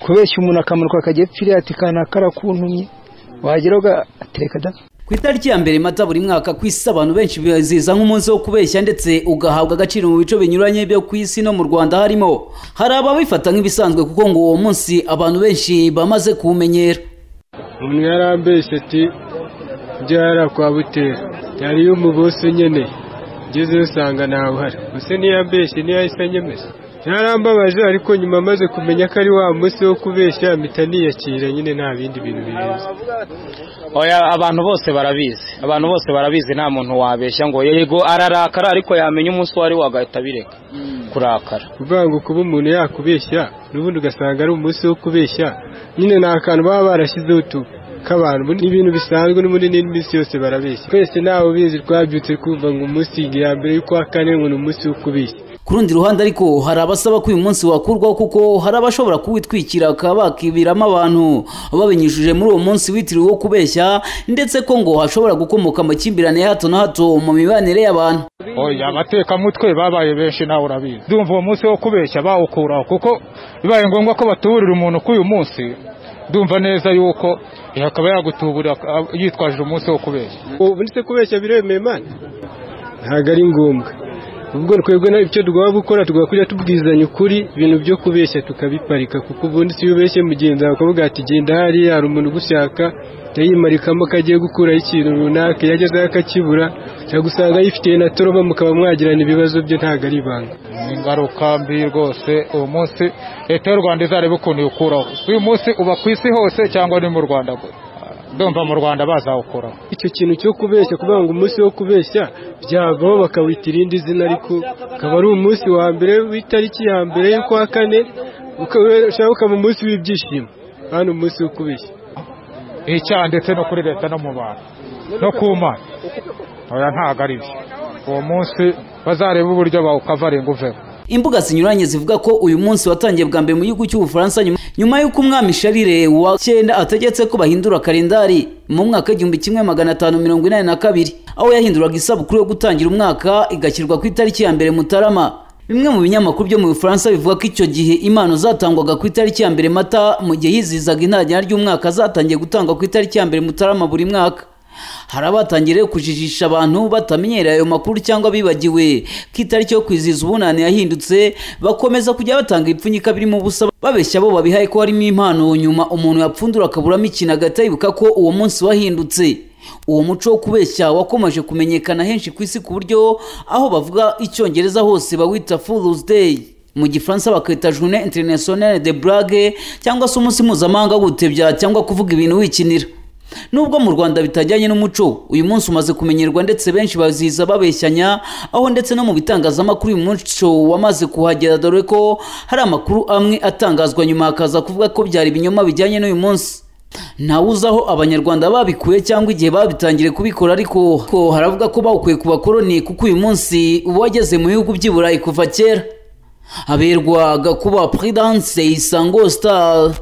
Kubeshya umuntu akamanuka akajya epfiriya ati kanaka arakuntumye, wagera ugatereka da. Ku itariki ya 1 Mata buri mwaka ku isi abantu benshi bizihiza nk'umunsi wo kubeshya ndetse ugahabwa agaciro mu bice binyuranye byo ku isi no mu Rwanda harimo. Hari ababifata nk'ibisanzwe kuko ngo uwo munsi abantu benshi bamaze kuwumenyera. Umuntu yarambeshye ati byara kwa Butera, yari y'umubosi nyene, ngezeyo usanga ntawe uhari. Gusa ntiyambeshye, ntiyahise anyemeza. Yarambabaje ariko nyuma amaze kumenya ko ari wa munsi wo kubeshya mpita niyakira nyine, nta bindi bintu birenze. Oya, abantu bose barabizi, abantu bose barabizi, nta muntu wabeshya ngo yego ararakara ariko yamenya umunsi wari wagahita bireka kurakara. Kuvuga ngo kuba umuntu yakubeshya n'ubundi ugasanga ari umunsi wo kubeshya nyine, ni akantu baba barashyizeho tu k'abantu, ni ibintu bisanzwe n'ubundi n'iminsi yose barabeshya. Twese ntawe ubizi, twabyutse kumva ngo umunsi ya mbere y'ukwa kane ngo ni umunsi wo kubeshya. Ku rundi ruhande ariko hari abasaba ko uyu munsi wakurwaho kuko hari abashobora kuwitwikira bakaba bakibiramo abantu babinyujije muri uwo munsi witiriwe wo kubeshya, ndetse ko ngo hashobora gukomoka amakimbirane ya hato na hato mu mibanire y'abantu. Oya, abatekamutwe babaye benshi nawe urabizi. Ndumva uwo munsi wo kubeshya bawukuraho kuko bibaye ngombwa ko batuburira umuntu k'uyu munsi, ndumva neza yuko akaba yagutuburira yitwaje umunsi wo kubeshya. Ubu ndetse kubeshya biremeye Imana ntabwo ari ngombwa. Ubwo twebwe icyo tugomba gukora tugomba kujya tubwizanya ukuri, ibintu byo kubeshya tukabiparika, kuko ubundi si ubeshye mugenzi wawe ukavuga ati genda hariya hari umuntu ugushaka, yayimarikamo ko agiye gukuraho ikintu runaka, iyo agezeyo akakibura cyangwa usanga yifitiye na toroma mukaba mwagirana ibibazo bye, ntabwo ari ibanga. Ni ingaruka mbi rwose. Uwo munsi leta y'u Rwanda izarebe ukuntu iwukuraho. Uyu munsi uba ku isi hose cyangwa ni mu Rwanda gusa? Ndumva mu Rwanda bazawukuraho. Icyo kintu cyo kubeshya, kuvuga ngo umunsi wo kubeshya byavaho bakawita irindi zina, ariko ukaba ari umunsi wa mbere w'itariki ya mbere y'ukwa kane, ukaba umunsi w'ibyishimo, hano umunsi wo kubeshya. Icyaha ndetse no kuri leta no mu bantu no ku Mana, oya ntabwo ari byo. Uwo munsi bazareba uburyo bawukavaringa uveho. Imbuga zinyuranye zivuga ko uyu munsi watangiye bwa mbere mu gihugu cy'Ubufaransa nyuma y'uko umwami Charles wa 9 ategetse ko bahindura kalendari mu mwaka 1582, aho yahinduraga isabukuru yo gutangira umwaka igashyirwa ku itariki ya 1 Mutarama. Bimwe mu binyamakuru byo mu Bufaransa bivuga ko icyo gihe impano zatangwaga ku itariki ya 1 Mata mu gihe hizihizaga intangira ry'umwaka zatangiye gutangwa ku itariki ya 1 Mutarama buri mwaka. Hari abatangiriye kujijisha abantu batamenyereye ayo makuru cyangwa bibagiwe ko itariki yo kwizihiza ubunani yahindutse, bakomeza kujya batanga ibipfunyika birimo ubusa babeshya abo babihaye ko harimo impano, nyuma umuntu yapfundura akaburamo ikintu agahita yibuka ko uwo munsi wahindutse. Uwo muco wo kubeshya wakomeje kumenyekana henshi ku isi ku buryo aho bavuga icyongereza hose bawita Fool's Day, mu gifaransa bakita Journée Internationale de Blague cyangwa se umunsi mpuzamahanga wo gutebya cyangwa kuvuga ibintu wikinira. Nubwo mu Rwanda bitajyanye n'umuco, uyu munsi umaze kumenyerwa ndetse benshi baziza babeshyanya, aho ndetse no mu bitangazamakuru uyu muco wamaze kuhagera, dore ko hari amakuru amwe atangazwa nyuma akaza kuvuga ko byari ibinyoma bijyanye n'uyu munsi. Ntawuzi aho abanyarwanda babikuye cyangwa igihe babitangire kubikora, ariko ko haravuga ko bawukuye ku bakoroni kuko uyu munsi wageze mu bihugu by'i Burayi kuva kera. Haberwa Gakuba Prudence, Isango Star.